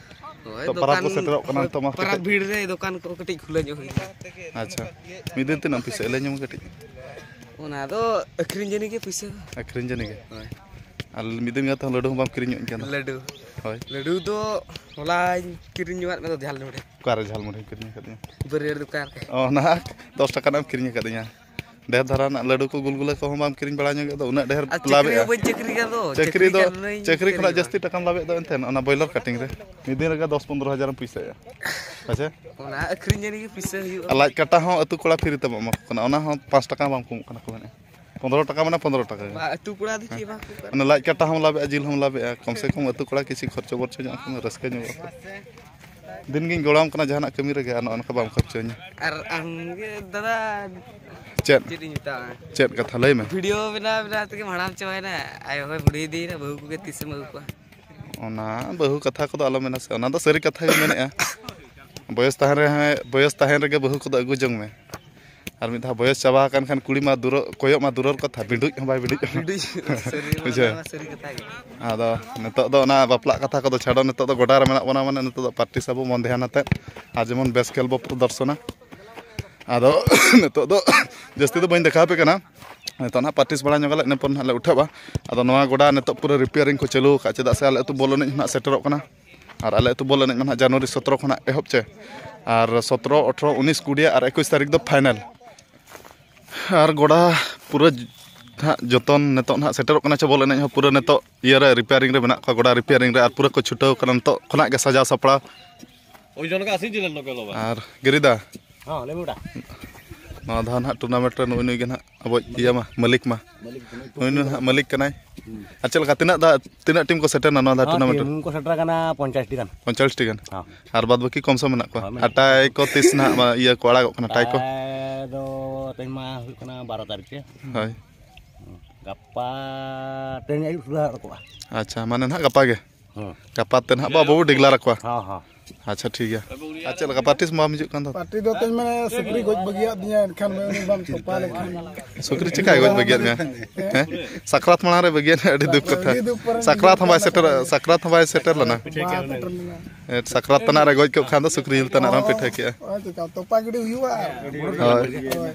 ᱦᱳᱭ, ᱛᱚ, ᱯᱟᱨᱟᱵᱽ ᱠᱚ ᱫᱚᱠᱟᱱ, ᱥᱮᱴᱮᱨᱚᱜ ᱠᱟᱱᱟ, ᱦᱳᱭ, ᱱᱤᱛᱚᱜ ᱢᱟ ᱯᱟᱨᱟᱵᱽ ᱠᱟᱹᱴᱤᱡ ᱵᱷᱤᱲ ᱨᱮ ᱫᱚᱠᱟᱱ ᱠᱚ ᱠᱟᱹᱴᱤᱡ ᱠᱷᱩᱞᱟᱹᱣ ᱧᱚᱜ ᱦᱩᱭ ᱠᱟᱱᱟ᱾ ᱟᱪᱪᱷᱟ, ᱢᱤᱫ ᱫᱤᱱ ᱛᱤᱱᱟᱹᱜ ᱮᱢ ᱯᱩᱭᱥᱟᱹᱜᱼᱟ? ᱞᱟᱹᱭ ᱧᱚᱜ ᱢᱮ ᱠᱟᱹᱴᱤᱡ᱾ ᱚᱱᱟ ᱫᱚ ᱟᱹᱠᱷᱨᱤᱧ ᱡᱟᱹᱱᱤ ᱜᱮ ᱯᱩᱭᱥᱟᱹ ᱫᱚ᱾ ᱟᱹᱠᱷᱨᱤᱧ ᱡᱟᱹᱱᱤ ᱜᱮ? ᱦᱳᱭ᱾ ᱟᱨ ᱢᱤᱫ ᱫᱤᱱ ᱜᱟᱛᱮ ᱦᱚᱸ ᱞᱟᱹᱰᱩ ᱦᱚᱸ ᱵᱟᱢ ᱠᱤᱨᱤᱧ ᱧᱚᱜ ᱟᱹᱧ ᱠᱟᱱᱟ᱾ ᱞᱟᱹᱰᱩ᱾ ᱦᱳᱭ᱾ ᱞᱟᱹᱰᱩ ᱫᱚ ᱦᱚᱞᱟᱧ ᱠᱤᱨᱤᱧ ᱧᱚᱜᱟᱫ ᱢᱮ ᱫᱚ ᱡᱷᱟᱞ ᱢᱩᱲᱤ᱾ ᱚᱠᱟᱨᱮ ᱡᱷᱟᱞ ᱢᱩᱲᱤᱢ ᱠᱤᱨᱤᱧ ᱟᱠᱟᱫᱤᱧᱟ? ᱵᱟᱹᱨᱭᱟᱹᱲ ᱫᱚᱠᱟᱱ ᱨᱮ᱾ ᱚ, ᱚᱱᱟ ᱫᱚᱥ ᱴᱟᱠᱟ ᱨᱮᱱᱟᱜ ᱮᱢ ᱠᱤᱨᱤᱧ ᱟᱠᱟᱫᱤᱧᱟ᱾ ᱰᱷᱮᱨ ᱫᱷᱟᱨᱟ ᱨᱮᱱᱟᱜ ᱞᱟᱹᱰᱩ ᱠᱚ ᱜᱩᱞᱜᱩᱞᱟᱹ ᱠᱚᱦᱚᱸ ᱵᱟᱢ ᱠᱤᱨᱤᱧ ᱵᱟᱲᱟ ᱧᱚᱜ ᱮᱫ ᱫᱚ, ᱩᱱᱟᱹᱜ ᱰᱷᱮᱨ ᱟᱨ ᱪᱟᱹᱠᱨᱤ ᱞᱟᱵᱷ ᱮᱜᱼᱟ᱾ ᱦᱚᱸ ᱵᱟᱹᱧ ᱪᱟᱹᱠᱨᱤ ᱠᱟᱱ ᱫᱚ, ᱪᱟᱹᱠᱨᱤ ᱪᱟᱹᱠᱨᱤ ᱫᱚ, ᱠᱟᱱ ᱨᱮᱦᱚᱸᱧ ᱪᱟᱹᱠᱨᱤ ᱠᱤᱨᱤᱧ ᱠᱷᱚᱱᱟᱜ ᱦᱩᱭᱩᱜᱼᱟ᱾ ᱡᱟᱹᱥᱛᱤ ᱴᱟᱠᱟᱢ ᱞᱟᱵᱷ ᱮᱫ ᱫᱚ ᱮᱱᱛᱮ ᱚᱱᱟ ᱵᱚᱭᱞᱟᱨ ᱠᱟᱴᱤᱝ ᱨᱮ᱾ ᱢᱤᱫ ᱫᱤᱱ ᱨᱮᱜᱮ ᱫᱚᱥ ᱯᱚᱱᱫᱽᱨᱚ ᱦᱟᱡᱟᱨ ᱮᱢ ᱯᱩᱭᱥᱟᱹᱭᱟ᱾ ᱟᱪᱪᱷᱟ? ᱚᱱᱟ ᱟᱹᱠᱷᱨᱤᱧ ᱡᱟᱹᱱᱤᱡ ᱜᱮ ᱯᱩᱭᱥᱟᱹ ᱦᱩᱭᱩᱜᱼᱟ᱾ ᱟᱨ ᱞᱟᱡ ᱠᱟᱴᱟ ᱦᱚᱸ ᱟᱹᱛᱩ ᱠᱚᱲᱟ ᱯᱷᱨᱤ ᱛᱮᱢ ᱮᱢᱟ ᱠᱚ ᱠᱟᱱᱟ, ᱚᱱᱟ ᱦᱚᱸ ᱯᱟᱸᱪ ᱴᱟᱠᱟ ᱵᱟᱝ ᱠᱚ ᱮᱢᱚᱜ ᱠᱟᱱᱟ ᱠᱚ ᱢᱮᱱᱮᱫᱼᱟ᱾ ᱯᱚᱱᱫᱽᱨᱚ ᱴᱟᱠᱟ ᱢᱟᱱᱮ ᱯᱚᱱᱫᱽᱨᱚ ᱴᱟᱠᱟ ᱜᱮ᱾ ᱵᱟ, ᱟᱹᱛᱩ ᱠᱚᱲᱟ ᱫᱚ ᱪᱮᱫ ᱵᱟᱝ ᱠᱚ ᱠᱟᱱᱟ᱾ ᱚᱱᱟ ᱞᱟᱡ ᱠᱟᱴᱟ ᱦᱚᱸᱢ ᱞᱟᱵᱷ ᱮᱜᱼᱟ, ᱡᱤᱞ ᱦᱚᱸᱢ ᱞᱟᱵᱷ ᱮᱜᱼᱟ, ᱠᱚᱢ ᱥᱮ ᱠᱚᱢ ᱟᱹᱛᱩ ᱠᱚᱲᱟ ᱠᱤᱪᱷᱩ ᱠᱷᱚᱨᱪᱚ ᱵᱚᱨᱪᱚ ᱧᱚᱜ ᱟᱠᱚ, ᱨᱟᱹᱥᱠᱟᱹ ᱧᱚᱜᱚᱜ ᱟᱠᱚ᱾ ᱫᱤᱱ ᱜᱤᱧ ᱜᱚᱲᱚᱣᱟᱢ ᱠᱟᱱᱟ ᱡᱟᱦᱟᱱᱟᱜ ᱠᱟᱹᱢᱤ ᱨᱮᱜᱮ, ᱟᱨ ᱱᱚᱜᱼᱚ ᱱᱚᱝᱠᱟ ᱵᱟᱢ ᱠᱷᱚᱨᱪᱚᱧᱟ᱾ ᱟᱨ ᱟᱢ ᱜᱮ ᱫᱟᱫᱟ ᱪᱮᱫ? ᱪᱮᱫ ᱤᱧ ᱢᱮᱛᱟᱢᱟ? ᱪᱮᱫ ᱠᱟᱛᱷᱟ? ᱞᱟᱹᱭ ᱢᱮ᱾ ᱵᱷᱤᱰᱤᱭᱳ ᱵᱮᱱᱟᱣ ᱵᱮᱱᱟᱣ ᱛᱮᱜᱮᱢ ᱦᱟᱲᱟᱢ ᱪᱟᱵᱟᱭᱮᱱᱟ᱾ ᱟᱭᱳ ᱦᱚᱸᱭ ᱵᱩᱰᱷᱤ ᱤᱫᱤᱭᱮᱱᱟ, ᱵᱟᱹᱦᱩ ᱠᱚᱜᱮ ᱛᱤᱥᱮᱢ ᱟᱹᱜᱩ ᱠᱚᱣᱟ? ᱚᱱᱟ ᱵᱟᱹᱦᱩ ᱠᱟᱛᱷᱟ ᱠᱚᱫᱚ ᱟᱞᱚ ᱢᱮᱱᱟ ᱥᱮ, ᱚᱱᱟ ᱫᱚ ᱥᱟᱹᱨᱤ ᱠᱟᱛᱷᱟ ᱜᱮ ᱢᱮᱱᱮᱫᱼᱟ᱾ ᱵᱚᱭᱚᱥ ᱛᱟᱦᱮᱱ ᱨᱮ, ᱵᱚᱭᱚᱥ ᱛᱟᱦᱮᱱ ᱨᱮᱜᱮ ᱵᱟᱹᱦᱩ ᱠᱚᱫᱚ ᱟᱹᱜᱩ ᱡᱚᱝ ᱢᱮ᱾ ᱟᱨ ᱢᱤᱫ ᱫᱷᱟᱣ ᱵᱚᱭᱚᱥ ᱪᱟᱵᱟ ᱟᱠᱟᱱ ᱠᱷᱟᱱ ᱠᱩᱲᱤ ᱢᱟ ᱫᱩᱨᱚ-, ᱠᱚᱭᱚᱜ ᱢᱟ ᱫᱩᱨᱚᱨ ᱠᱟᱛᱷᱟ, ᱵᱤᱸᱰᱩᱡ ᱦᱚᱸ ᱵᱟᱭ ᱵᱤᱸᱰᱩᱡᱚᱜᱼᱟ᱾ ᱵᱤᱸᱰᱩᱡ, ᱥᱟᱹᱨᱤ ᱢᱟ, ᱵᱩᱡᱷᱟᱹᱣ? ᱱᱚᱣᱟ ᱢᱟ ᱥᱟᱹᱨᱤ ᱠᱟᱛᱷᱟ ᱜᱮ᱾ ᱟᱫᱚ ᱱᱤᱛᱚᱜ ᱫᱚ ᱚᱱᱟ ᱵᱟᱯᱞᱟᱜ ᱠᱟᱛᱷᱟ ᱠᱚᱫᱚ ᱪᱷᱟᱰᱚ, ᱱᱤᱛᱚᱜ ᱫᱚ ᱜᱚᱰᱟ ᱨᱮ ᱢᱮᱱᱟᱜ ᱵᱚᱱᱟ, ᱢᱟᱱᱮ ᱱᱤᱛᱚᱜ ᱫᱚ ᱯᱨᱮᱠᱴᱤᱥ ᱟᱵᱚ, ᱢᱚᱱ ᱫᱷᱮᱭᱟᱱ ᱟᱛᱮᱫ, ᱟᱨ ᱡᱮᱢᱚᱱ ᱵᱮᱥ ᱠᱷᱮᱞ ᱵᱚ ᱯᱨᱚᱫᱚᱨᱥᱚᱱᱟ᱾ ᱟᱫᱚ ᱱᱤᱛᱚᱜ ᱫᱚ ᱡᱟᱹᱥᱛᱤ ᱫᱚ ᱵᱟᱹᱧ ᱫᱮᱠᱷᱟᱣ ᱟᱯᱮ ᱠᱟᱱᱟ, ᱱᱤᱛᱚᱜ ᱱᱟᱦᱟᱜ ᱯᱨᱮᱠᱴᱤᱥ ᱵᱟᱲᱟ ᱧᱚᱜ ᱟᱞᱮ, ᱤᱱᱟᱹ ᱯᱚᱨ ᱱᱟᱦᱟᱜ ᱞᱮ ᱩᱴᱷᱟᱹᱣᱟ᱾ ᱟᱫᱚ ᱱᱚᱣᱟ ᱜᱚᱰᱟ ᱱᱤᱛᱚᱜ ᱯᱩᱨᱟᱹ ᱨᱤᱯᱮᱭᱟᱨᱤᱝ ᱠᱚ ᱪᱟᱹᱞᱩ ᱟᱠᱟᱫᱼᱟ, ᱪᱮᱫᱟᱜ ᱥᱮ ᱟᱞᱮ ᱟᱹᱛᱩ ᱵᱚᱞ ᱮᱱᱮᱡ ᱱᱟᱦᱟᱜ ᱥᱮᱴᱮᱨᱚᱜ ᱠᱟᱱᱟ᱾ ᱟᱨ ᱟᱞᱮ ᱟᱹᱛᱩ ᱵᱚᱞ ᱮᱱᱮᱡ ᱢᱟ ᱱᱟᱦᱟᱜ ᱡᱟᱱᱩᱣᱟᱨᱤ ᱥᱚᱛᱨᱚ ᱠᱷᱚᱱᱟᱜ ᱮᱦᱚᱵ ᱪᱮ, ᱟᱨ ᱥᱚᱛᱨᱚ, ᱟᱴᱷᱨᱚ, ᱩᱱᱤᱥ, ᱠᱩᱲᱤ ᱟᱨ ᱮᱠᱩᱥ ᱛᱟᱹᱨᱤᱠᱷ ᱫᱚ ᱯᱷᱟᱭᱱᱟᱞ᱾ ᱟᱨ ᱜᱚᱰᱟ ᱯᱩᱨᱟᱹ ᱱᱟᱦᱟᱜ ᱡᱚᱛᱚᱱ, ᱱᱤᱛᱚᱜ ᱱᱟᱦᱟᱜ ᱥᱮᱴᱮᱨᱚᱜ ᱠᱟᱱᱟ ᱪᱮ ᱵᱚᱞ ᱮᱱᱮᱡ ᱦᱚᱸ, ᱯᱩᱨᱟᱹ ᱱᱤᱛᱚᱜ ᱤᱭᱟᱹᱨᱮ ᱨᱤᱯᱮᱭᱟᱨᱤᱝ ᱨᱮ ᱢᱮᱱᱟᱜ ᱠᱚᱣᱟ, ᱜᱚᱰᱟ ᱨᱤᱯᱮᱭᱟᱨᱤᱝ ᱨᱮ, ᱟᱨ ᱯᱩᱨᱟᱹ ᱠᱚ ᱪᱷᱩᱴᱟᱹᱣ ᱠᱟᱱᱟ ᱱᱤᱛᱚᱜ ᱠᱷᱚᱱᱟᱜ ᱜᱮ ᱥᱟᱡᱟᱣ ᱥᱟᱯᱲᱟᱣ᱾ ᱳᱭ ᱡᱚᱱ ᱠᱟ ᱟᱥᱤ ᱡᱤᱞ ᱞᱳᱠᱮᱞ ᱵᱟᱵᱟ᱾ ᱟᱨ ᱜᱤᱨᱤᱫᱟ, ᱦᱚᱸ, ᱞᱟᱹᱭ ᱢᱮ ᱵᱮᱴᱟ᱾ ᱱᱚᱣᱟ ᱫᱷᱟᱣ ᱱᱟᱦᱟᱜ ᱴᱩᱨᱱᱟᱢᱮᱱᱴ ᱨᱮ ᱱᱩᱭ, ᱱᱩᱭ ᱜᱮ ᱱᱟᱦᱟᱜ ᱟᱵᱚᱭᱤᱡ ᱤᱭᱟᱹ ᱢᱟ, ᱢᱟᱹᱞᱤᱠ ᱢᱟ᱾ ᱱᱩᱭ, ᱱᱩᱭ ᱱᱟᱦᱟᱜ ᱢᱟᱹᱞᱤᱠ ᱠᱟᱱᱟᱭ᱾ ᱦᱩᱸ᱾ ᱟᱨ ᱪᱮᱫ ᱞᱮᱠᱟ, ᱛᱤᱱᱟᱹᱜ ᱫᱟ-, ᱛᱤᱱᱟᱹᱜ ᱴᱤᱢ ᱠᱚ ᱥᱮᱴᱮᱨᱱᱟ ᱱᱚᱣᱟ ᱫᱷᱟᱣ ᱦᱚᱸ, ᱴᱩᱨᱱᱟᱢᱮᱱᱴ ᱨᱮ? ᱴᱤᱢ ᱠᱚ ᱥᱮᱴᱮᱨ ᱟᱠᱟᱱᱟ ᱯᱚᱧᱪᱟᱥ ᱴᱤ ᱜᱟᱱ᱾ ᱯᱚᱧᱪᱟᱥ ᱴᱤ ᱜᱟᱱ? ᱦᱚᱸ᱾ ᱟᱨ ᱵᱟᱫ ᱵᱟᱹᱠᱤ ᱠᱚᱢ ᱥᱚᱢ ᱢᱮᱱᱟᱜ ᱠᱚᱣᱟ? ᱦᱚᱸ, ᱢᱮᱱᱟᱜ ᱟᱨ ᱴᱟᱭ ᱠᱚᱣᱟ᱾ ᱠᱚ ᱛᱤᱥ ᱱᱟᱦᱟᱜ ᱢᱟ-, ᱤᱭᱟᱹ ᱠᱚ ᱟᱲᱟᱜᱚᱜ ᱠᱟᱱᱟ, ᱴᱟᱭ ᱠᱚ? ᱴᱟᱭ ᱫᱚ ᱛᱮᱦᱮᱧ ᱢᱟ ᱦᱩᱭᱩᱜ ᱠᱟᱱᱟ ᱵᱟᱨᱚ ᱛᱟᱹᱨᱤᱠᱷ ᱨᱮ᱾ ᱦᱳᱭ᱾ ᱦᱩᱸ᱾ ᱜᱟᱯᱟ ᱛᱮᱦᱮᱧ ᱟᱹᱭᱩᱵ ᱥᱩᱫᱷᱟᱹ ᱦᱟᱸᱜ ᱨᱚᱠᱚᱜᱼᱟ᱾ ᱟᱪᱪᱷᱟ, ᱢᱟᱱᱮ ᱱᱟᱦᱟᱜ ᱜᱟᱯᱟ ᱜᱮ? ᱦᱚᱸ᱾ ᱜᱟᱯᱟ ᱛᱮ ᱱᱟᱦᱟᱜ ᱵᱚ ᱟᱵᱚ ᱵᱚ ᱰᱤᱜᱽᱞᱟᱨ ᱟᱠᱚᱣᱟ᱾ ᱦᱚᱸ, ᱦᱚᱸ᱾ ᱟᱪᱪᱷᱟ, ᱴᱷᱤᱠ ᱜᱮᱭᱟ᱾ ᱟᱨ ᱪᱮᱫ ᱞᱮᱠᱟ ᱯᱟᱨᱴᱤᱥ ᱵᱟᱢ ᱦᱤᱡᱩᱜ ᱠᱟᱱ ᱫᱚ? ᱯᱟᱨᱴᱤ ᱫᱚ ᱛᱮᱧ ᱢᱟᱱᱮ ᱥᱩᱠᱨᱤ ᱜᱚᱡ ᱵᱟᱹᱜᱤᱭᱟᱫ ᱫᱤᱧᱟ, ᱮᱱᱠᱷᱟᱱ ᱢᱮ ᱩᱱᱤ ᱵᱟᱢ ᱛᱚᱯᱟ ᱞᱮᱠᱷᱟᱱ᱾ ᱥᱩᱠᱨᱤ ᱪᱮᱠᱟᱭ ᱜᱚᱡ ᱵᱟᱹᱜᱤᱭᱟᱫ ᱢᱮᱭᱟ? ᱦᱮᱸ? ᱥᱟᱠᱨᱟᱛ ᱢᱟᱲᱟᱝ ᱨᱮ ᱵᱟᱹᱜᱤᱭᱟᱫ ᱢᱮᱭᱟ, ᱟᱹᱰᱤ ᱫᱩᱠ ᱠᱟᱛᱷᱟ᱾ ᱟᱹᱰᱤ ᱫᱩᱠ ᱯᱟᱨᱚᱢ ᱥᱟᱠᱨᱟᱛ ᱦᱚᱸ ᱵᱟᱭ ᱜᱤᱰᱤ ᱥᱮᱴᱮᱨ, ᱥᱟᱠᱨᱟᱛ ᱦᱚᱸ ᱵᱟᱭ ᱥᱮᱴᱮᱨ ᱞᱮᱱᱟ᱾ ᱵᱟᱭ ᱥᱮᱴᱮᱨ ᱞᱮᱱᱟ᱾ ᱮ, ᱥᱟᱠᱨᱟᱛ ᱛᱟᱱᱟᱜ ᱨᱮ ᱜᱚᱡ ᱠᱚᱜ ᱠᱷᱟᱱ ᱫᱚ ᱥᱩᱠᱨᱤ ᱡᱤᱞ ᱛᱟᱱᱟᱜ ᱨᱮᱦᱚᱸ ᱯᱤᱴᱷᱟᱹ ᱠᱮᱜᱼᱟ᱾ ᱦᱳᱭ, ᱪᱮᱠᱟ ᱛᱚᱯᱟ ᱜᱤᱰᱤ ᱦᱩᱭᱩᱜᱼᱟ᱾ ᱦᱳᱭ᱾ ᱦᱳᱭ᱾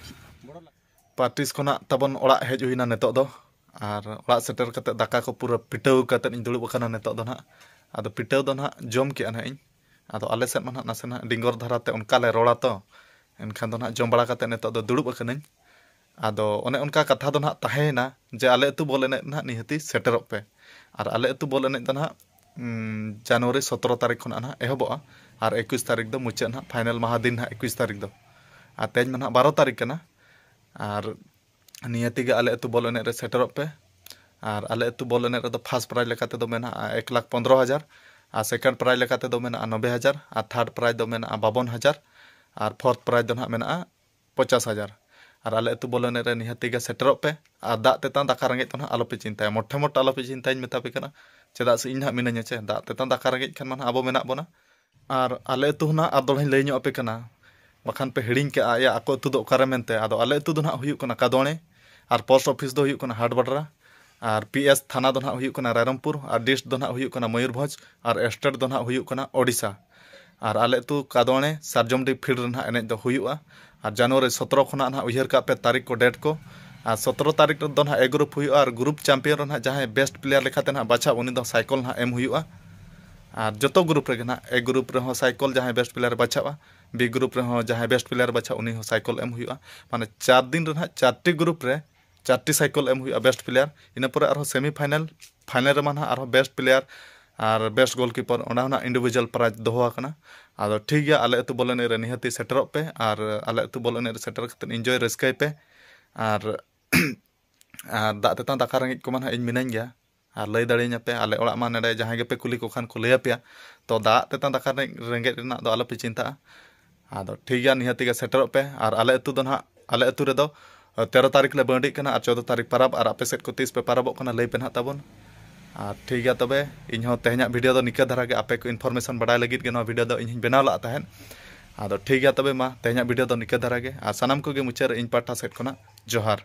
ᱯᱟᱨᱴᱤᱥ ᱠᱷᱚᱱᱟᱜ ᱛᱟᱵᱚᱱ ᱚᱲᱟᱜ ᱦᱮᱡ ᱦᱩᱭᱱᱟ ᱱᱤᱛᱚᱜ ᱫᱚ, ᱟᱨ ᱚᱲᱟᱜ ᱥᱮᱴᱮᱨ ᱠᱟᱛᱮ ᱫᱟᱠᱟ ᱠᱚ ᱯᱩᱨᱟᱹ ᱯᱤᱴᱟᱹᱣ ᱠᱟᱛᱮ ᱤᱧ ᱫᱩᱲᱩᱵ ᱟᱠᱟᱱᱟ ᱱᱤᱛᱚᱜ ᱫᱚ ᱱᱟᱦᱟᱜ᱾ ᱟᱫᱚ ᱯᱤᱴᱟᱹᱣ ᱫᱚ ᱱᱟᱦᱟᱜ ᱡᱚᱢ ᱠᱮᱜᱼᱟ ᱱᱟᱦᱟᱜ ᱤᱧ᱾ ᱟᱫᱚ ᱟᱞᱮ ᱥᱮᱫ ᱢᱟ ᱱᱟᱦᱟᱜ ᱱᱟᱥᱮ ᱱᱟᱦᱟᱜ ᱰᱤᱝᱜᱚᱨ ᱫᱷᱟᱨᱟ ᱛᱮ ᱚᱱᱠᱟ ᱞᱮ ᱨᱚᱲᱟ ᱛᱚ, ᱮᱱᱠᱷᱟᱱ ᱫᱚ ᱱᱟᱦᱟᱜ ᱡᱚᱢ ᱵᱟᱲᱟ ᱠᱟᱛᱮ ᱱᱤᱛᱚᱜ ᱫᱚ ᱫᱩᱲᱩᱵ ᱟᱠᱟᱱᱟᱹᱧ᱾ ᱟᱫᱚ ᱚᱱᱮ ᱚᱱᱠᱟ ᱠᱟᱛᱷᱟ ᱫᱚ ᱱᱟᱦᱟᱜ ᱛᱟᱦᱮᱸᱭᱮᱱᱟ ᱡᱮ ᱟᱞᱮ ᱟᱹᱛᱩ ᱵᱚᱞ ᱮᱱᱮᱡ ᱱᱟᱦᱟᱜ ᱱᱤᱦᱟᱹᱛᱤ ᱥᱮᱴᱮᱨᱚᱜ ᱯᱮ᱾ ᱟᱨ ᱟᱞᱮ ᱟᱹᱛᱩ ᱵᱚᱞ ᱮᱱᱮᱡ ᱫᱚ ᱱᱟᱦᱟᱜ ᱩᱢ, ᱡᱟᱱᱩᱣᱟᱨᱤ ᱥᱚᱛᱨᱚ ᱛᱟᱹᱨᱤᱠᱷ ᱠᱷᱚᱱᱟᱜ ᱱᱟᱦᱟᱜ ᱮᱦᱚᱵᱚᱜᱼᱟ, ᱟᱨ ᱮᱠᱩᱥ ᱛᱟᱹᱨᱤᱠᱷ ᱫᱚ ᱢᱩᱪᱟᱹᱫ ᱱᱟᱦᱟᱜ, ᱯᱷᱟᱭᱱᱮᱞ ᱢᱟᱦᱟ ᱫᱤᱱ ᱱᱟᱦᱟᱜ ᱮᱠᱩᱥ ᱛᱟᱹᱨᱤᱠᱷ ᱫᱚ᱾ ᱟᱨ ᱛᱮᱦᱮᱧ ᱢᱟ ᱱᱟᱦᱟᱜ ᱵᱟᱨᱚ ᱛᱟᱹᱨᱤᱠᱷ ᱠᱟᱱᱟ᱾ ᱟᱨ ᱱᱤᱦᱟᱹᱛᱤ ᱜᱮ ᱟᱞᱮ ᱟᱹᱛᱩ ᱵᱚᱞ ᱮᱱᱮᱡ ᱨᱮ ᱥᱮᱴᱮᱨᱚᱜ ᱯᱮ᱾ ᱟᱨ ᱟᱞᱮ ᱟᱹᱛᱩ ᱵᱚᱞ ᱮᱱᱮᱡ ᱨᱮᱫᱚ ᱯᱷᱟᱥᱴ ᱯᱨᱟᱭᱤᱡᱽ ᱞᱮᱠᱟ ᱛᱮᱫᱚ ᱢᱮᱱᱟᱜᱼᱟ ᱮᱠ ᱞᱟᱠᱷ ᱯᱚᱱᱫᱽᱨᱚ ᱦᱟᱡᱟᱨ, ᱟᱨ ᱥᱮᱠᱮᱱᱰ ᱯᱨᱟᱭᱤᱡᱽ ᱞᱮᱠᱟ ᱛᱮᱫᱚ ᱢᱮᱱᱟᱜᱼᱟ ᱱᱚᱵᱵᱳᱭ ᱦᱟᱡᱟᱨ, ᱟᱨ ᱛᱷᱟᱨᱰ ᱯᱨᱟᱭᱤᱡᱽ ᱫᱚ ᱢᱮᱱᱟᱜᱼᱟ ᱵᱟᱵᱚᱱ ᱦᱟᱡᱟᱨ, ᱟᱨ ᱯᱷᱳᱨᱛᱷ ᱯᱨᱟᱭᱤᱡᱽ ᱫᱚ ᱱᱟᱦᱟᱜ ᱢᱮᱱᱟᱜᱼᱟ ᱯᱚᱪᱟᱥ ᱦᱟᱡᱟᱨ᱾ ᱟᱨ ᱟᱞᱮ ᱟᱹᱛᱩ ᱵᱚᱞ ᱮᱱᱮᱡ ᱨᱮ ᱱᱤᱦᱟᱹᱛᱤ ᱜᱮ ᱥᱮᱴᱮᱨᱚᱜ ᱯᱮ᱾ ᱟᱨ ᱫᱟᱜ ᱛᱮᱛᱟᱝ ᱫᱟᱠᱟ ᱨᱮᱸᱜᱮᱡ ᱫᱚ ᱱᱟᱦᱟᱜ ᱟᱞᱚᱯᱮ ᱪᱤᱱᱛᱟᱹᱭᱟ, ᱢᱚᱴᱷᱮ ᱢᱚᱴᱷᱮ ᱟᱞᱚᱯᱮ ᱪᱤᱱᱛᱟᱹᱭᱟᱧ ᱢᱮᱛᱟ ᱯᱮ ᱠᱟᱱᱟ᱾ ᱪᱮᱫᱟᱜ ᱥᱮ ᱤᱧ ᱱᱟᱦᱟᱜ ᱢᱤᱱᱟᱹᱧᱟ ᱪᱮ, ᱫᱟᱜ ᱛᱮᱛᱟᱝ ᱫᱟᱠᱟ ᱨᱮᱸᱜᱮᱡ ᱠᱷᱟᱱ ᱢᱟ ᱱᱟᱦᱟᱜ ᱟᱵᱚ ᱢᱮᱱᱟᱜ ᱵᱚᱱᱟ᱾ ᱟᱨ ᱟᱞᱮ ᱟᱹᱛᱩ ᱦᱚᱸ ᱱᱟᱦᱟᱜ ᱟᱨ ᱫᱚᱲᱦᱟᱧ ᱞᱟᱹᱭ ᱧᱚᱜ ᱟᱯᱮ ᱠᱟᱱᱟ, ᱵᱟᱠᱷᱟᱱ ᱯᱮ ᱦᱤᱲᱤᱧ ᱠᱟᱜᱼᱟ, ᱮᱭᱟ ᱟᱠᱚ ᱟᱹᱛᱩ ᱫᱚ ᱚᱠᱟᱨᱮ ᱢᱮᱱᱛᱮ᱾ ᱟᱫᱚ ᱟᱞᱮ ᱟᱹᱛᱩ ᱫᱚ ᱱᱟᱦᱟᱜ ᱦᱩᱭᱩᱜ ᱠᱟᱱᱟ ᱠᱟᱫᱚᱲᱮ, ᱟᱨ ᱯᱳᱥᱴ ᱚᱯᱷᱤᱥ ᱫᱚ ᱦᱩᱭᱩᱜ ᱠᱟᱱᱟ ᱦᱟᱴᱵᱟᱰᱨᱟ, ᱟᱨ ᱯᱤ ᱮᱥ ᱛᱷᱟᱱᱟ ᱫᱚ ᱱᱟᱦᱟᱜ ᱦᱩᱭᱩᱜ ᱠᱟᱱᱟ ᱨᱟᱭᱨᱚᱝᱯᱩᱨ, ᱟᱨ ᱰᱤᱥᱴ ᱫᱚ ᱱᱟᱦᱟᱜ ᱦᱩᱭᱩᱜ ᱠᱟᱱᱟ ᱢᱚᱭᱩᱨᱵᱷᱚᱸᱡᱽ, ᱟᱨ ᱥᱴᱮᱴ ᱫᱚ ᱱᱟᱦᱟᱜ ᱦᱩᱭᱩᱜ ᱠᱟᱱᱟ ᱳᱰᱤᱥᱟ᱾ ᱟᱨ ᱟᱞᱮ ᱟᱹᱛᱩ ᱠᱟᱫᱚᱲᱮ ᱥᱟᱨᱡᱚᱢᱰᱤ ᱯᱷᱤᱞᱰ ᱨᱮ ᱱᱟᱦᱟᱜ ᱮᱱᱮᱡ ᱫᱚ ᱦᱩᱭᱩᱜᱼᱟ᱾ ᱟᱨ ᱡᱟᱱᱩᱣᱟᱨᱤ ᱥᱚᱛᱨᱚ ᱠᱷᱚᱱᱟᱜ ᱱᱟᱦᱟᱜ ᱩᱭᱦᱟᱹᱨ ᱠᱟᱜ ᱯᱮ ᱛᱟᱹᱨᱤᱠᱷ ᱠᱚ, ᱰᱮᱴ ᱠᱚ᱾ ᱟᱨ ᱥᱚᱛᱨᱚ ᱛᱟᱹᱨᱤᱠᱷ ᱨᱮᱫᱚ ᱱᱟᱦᱟᱜ ᱮ ᱜᱨᱩᱯ ᱦᱩᱭᱩᱜᱼᱟ, ᱟᱨ ᱜᱨᱩᱯ ᱪᱟᱢᱯᱤᱭᱟᱱ ᱨᱮ ᱱᱟᱦᱟᱜ ᱡᱟᱦᱟᱸᱭ ᱵᱮᱥᱴ ᱯᱞᱮᱭᱟᱨ ᱞᱮᱠᱟᱛᱮ ᱱᱟᱦᱟᱜ ᱵᱟᱪᱷᱟᱜ, ᱩᱱᱤ ᱫᱚ ᱥᱟᱭᱠᱚᱞ ᱱᱟᱦᱟᱜ ᱮᱢ ᱦᱩᱭᱩᱜᱼᱟ᱾ ᱟᱨ ᱡᱚᱛᱚ ᱜᱨᱩᱯ ᱨᱮᱜᱮ ᱱᱟᱦᱟᱜ, ᱮ ᱜᱨᱩᱯ ᱨᱮᱦᱚᱸ ᱥᱟᱭᱠᱚᱞ ᱡᱟᱦᱟᱸᱭ ᱵᱮᱥᱴ ᱯᱞᱮᱭᱟᱨ ᱵᱟᱪᱷᱟᱜᱼᱟ, ᱵᱤ ᱜᱨᱩᱯ ᱨᱮᱦᱚᱸ ᱡᱟᱦᱟᱸᱭ ᱵᱮᱥᱴ ᱯᱞᱮᱭᱟᱨ ᱵᱟᱪᱷᱟᱜᱼᱟ, ᱩᱱᱤ ᱦᱚᱸ ᱥᱟᱭᱠᱚᱞ ᱮᱢ ᱦᱩᱭᱩᱜᱼᱟ᱾ ᱢᱟᱱᱮ ᱪᱟᱨ ᱫᱤᱱ ᱨᱮ ᱱᱟᱦᱟᱜ ᱪᱟᱨᱴᱤ ᱜᱨᱩᱯ ᱨᱮ ᱪᱟᱨᱴᱤ ᱥᱟᱭᱠᱚᱞ ᱮᱢ ᱦᱩᱭᱩᱜᱼᱟ ᱵᱮᱥᱴ ᱯᱞᱮᱭᱟᱨ᱾ ᱤᱱᱟᱹ ᱯᱚᱨᱮ ᱟᱨᱦᱚᱸ ᱥᱮᱢᱤ ᱯᱷᱟᱭᱱᱮᱞ, ᱯᱷᱟᱭᱱᱮᱞ ᱨᱮᱢᱟ ᱱᱟᱦᱟᱜ ᱟᱨᱦᱚᱸ ᱵᱮᱥᱴ ᱯᱞᱮᱭᱟᱨ ᱟᱨ ᱵᱮᱥᱴ ᱜᱳᱞᱠᱤᱯᱟᱨ, ᱚᱸᱰᱮ ᱦᱚᱸ ᱱᱟᱦᱟᱜ ᱤᱱᱰᱤᱵᱷᱤᱡᱩᱣᱟᱞ ᱯᱨᱟᱭᱤᱡᱽ ᱫᱚᱦᱚ ᱟᱠᱟᱱᱟ᱾ ᱟᱫᱚ ᱴᱷᱤᱠ ᱜᱮᱭᱟ, ᱟᱞᱮ ᱟᱹᱛᱩ ᱵᱚᱞ ᱮᱱᱮᱡ ᱨᱮ ᱱᱤᱦᱟᱹᱛᱤ ᱥᱮᱴᱮᱨᱚᱜ ᱯᱮ, ᱟᱨ ᱟᱞᱮ ᱟᱹᱛᱩ ᱵᱚᱞ ᱮᱱᱮᱡ ᱨᱮ ᱥᱮᱴᱮᱨ ᱠᱟᱛᱮ ᱤᱱᱡᱚᱭ ᱨᱟᱹᱥᱠᱟᱹᱭ ᱯᱮ᱾ ᱟᱨ ᱟᱨ ᱫᱟᱜ ᱛᱮᱛᱟᱝ ᱫᱟᱠᱟ ᱨᱮᱸᱜᱮᱡ ᱠᱚᱢᱟ ᱱᱟᱦᱟᱜ ᱤᱧ ᱢᱤᱱᱟᱹᱧ ᱜᱮᱭᱟ, ᱟᱨ ᱞᱟᱹᱭ ᱫᱟᱲᱮᱭᱟᱹᱧᱟ ᱯᱮ, ᱟᱞᱮ ᱚᱲᱟᱜ ᱢᱟ ᱱᱚᱰᱮ ᱡᱟᱦᱟᱸᱭ ᱜᱮᱯᱮ ᱠᱩᱞᱤ ᱠᱚ ᱠᱷᱟᱱ ᱠᱚ ᱞᱟᱹᱭ ᱟᱯᱮᱭᱟ᱾ ᱛᱚ ᱫᱟᱜ ᱛᱮᱛᱟᱝ ᱫᱟᱠᱟ ᱨᱮᱸᱜᱮᱡ ᱨᱮᱱᱟᱜ ᱫᱚ ᱟᱞᱚᱯᱮ ᱪᱤᱱᱛᱟᱹᱜᱼᱟ᱾ ᱟᱫᱚ ᱴᱷᱤᱠ ᱜᱮᱭᱟ, ᱱᱤᱦᱟᱹᱛᱤ ᱜᱮ ᱥᱮᱴᱮᱨᱚᱜ ᱯᱮ᱾ ᱟᱨ ᱟᱞᱮ ᱟᱹᱛᱩ ᱫᱚ ᱱᱟᱦᱟᱜ, ᱟᱞᱮ ᱟᱹᱛᱩ ᱨᱮᱫᱚ ᱛᱮᱨᱚ ᱛᱟᱹᱨᱤᱠᱷ ᱞᱮ ᱵᱟᱹᱣᱰᱤᱜ ᱠᱟᱱᱟ, ᱟᱨ ᱪᱳᱫᱽᱫᱚ ᱛᱟᱹᱨᱤᱠᱷ ᱯᱟᱨᱟᱵᱽ᱾ ᱟᱨ ᱟᱯᱮ ᱥᱮᱫ ᱠᱚ ᱛᱤᱥ ᱯᱮ ᱯᱟᱨᱟᱵᱚᱜ ᱠᱟᱱᱟ, ᱞᱟᱹᱭ ᱯᱮ ᱱᱟᱦᱟᱜ ᱛᱟᱵᱚᱱ᱾ ᱟᱨ ᱴᱷᱤᱠ ᱜᱮᱭᱟ ᱛᱚᱵᱮ, ᱤᱧ ᱦᱚᱸ ᱛᱮᱦᱮᱧᱟᱜ ᱵᱷᱤᱰᱤᱭᱳ ᱫᱚ ᱱᱤᱠᱟᱹ ᱫᱷᱟᱨᱟ ᱜᱮ᱾ ᱟᱯᱮ ᱠᱚ ᱤᱱᱯᱷᱚᱨᱢᱮᱥᱚᱱ ᱵᱟᱰᱟᱭ ᱞᱟᱹᱜᱤᱫ ᱜᱮ ᱱᱚᱣᱟ ᱵᱷᱤᱰᱤᱭᱳ ᱫᱚ ᱤᱧ ᱦᱚᱸᱧ ᱵᱮᱱᱟᱣ ᱞᱟᱜ ᱛᱟᱦᱮᱸᱫ᱾ ᱟᱫᱚ ᱴᱷᱤᱠ ᱜᱮᱭᱟ ᱛᱚᱵᱮ, ᱢᱟ ᱛᱮᱦᱮᱧᱟᱜ ᱵᱷᱤᱰᱤᱭᱳ ᱫᱚ ᱱᱤᱠᱟᱹ ᱫᱷᱟᱨᱟ ᱜᱮ, ᱟᱨ ᱥᱟᱱᱟᱢ ᱠᱚᱜᱮ ᱢᱩᱪᱟᱹᱫ ᱨᱮ ᱤᱧ ᱯᱟᱦᱴᱟ ᱥᱮᱫ ᱠᱷᱚᱱᱟᱜ ᱡᱚᱦᱟᱨ᱾